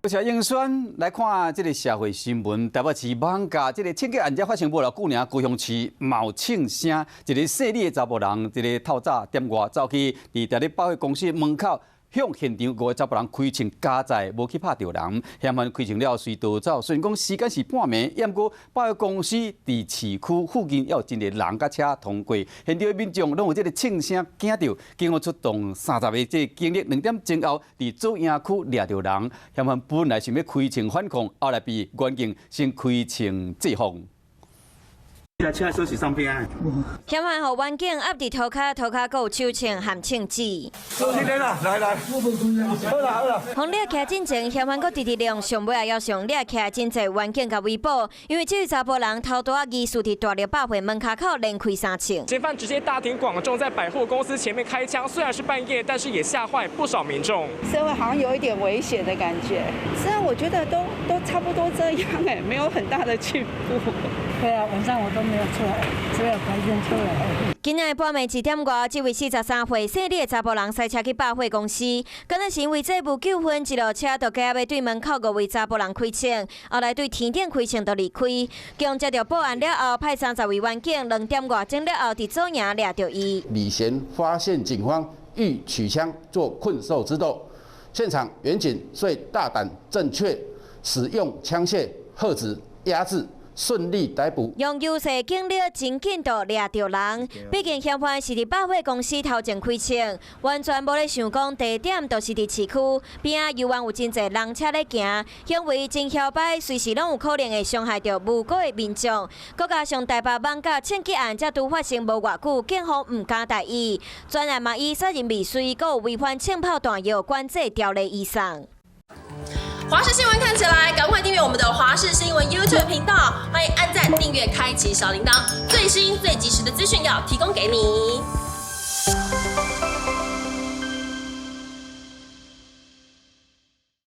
多謝英選。來看這个社會新聞，台北市艋舺這个槍擊案才發生無偌久爾，高雄市嘛有槍聲，一个姓李的查埔人，這个透早點外走去佇台咧百貨公司門口，向現場五个查埔人開槍加載，無去拍著人，嫌犯開槍了隨逃走。雖然講時間是半暝，毋過百貨公司佇市區附近猶有真濟人佮車通過，現場的民眾攏有這个槍聲驚著，警方出動30个這個警力，2點鐘後佇左營區掠著人，嫌犯本來想欲開槍反抗，後來被員警先開槍制服。這車鎖匙送邊啊？嫌犯予員警壓佇塗跤，塗跤閣有手槍含槍指。來來來，好啦好啦。予掠起來進前，嫌犯閣直直用上尾也要上掠起來真濟員警共圍捕，因為這位查埔人頭拄仔疑似佇大陸百貨門跤口連開三槍。嫌犯直接大庭廣眾在百貨公司前面開槍，雖然是半夜，但是也嚇壞不少民眾。社會好像有一點危險的感覺，雖然我覺得都差不多這樣，哎，沒有很大的進步。對啊，晚上我都沒有出來，只有白天出來。今仔日半暝1點外，這位43歲姓李的查埔人駛車去百貨公司，敢若是因為債務糾紛，一路車就加欲對門口五位查埔人開槍，後來對天頂開槍就離開。共接著報案了後，派30位員警2點外鐘了後，佇左營掠著伊。李賢發現警方欲取槍做困獸之鬥，現場員警遂大膽正確使用槍械喝止壓制。順利逮捕，用優勢警力真緊就掠著人。畢竟嫌犯是佇百貨公司頭前開槍，完全無咧想講地點就是佇市區邊仔，猶原有真濟人車咧行，行為真囂擺，隨時攏有可能會傷害著無辜的民眾。閣加上台北艋舺槍擊案才拄發生無偌久，警方毋敢大意，專案嘛以殺人未遂，閣有違反槍炮彈藥管制條例移送。華視新聞看起來，趕快訂閱我們的華視新聞 YouTube 頻道，歡迎按讚、訂閱、開啟小鈴鐺，最新最及時的資訊要提供給你。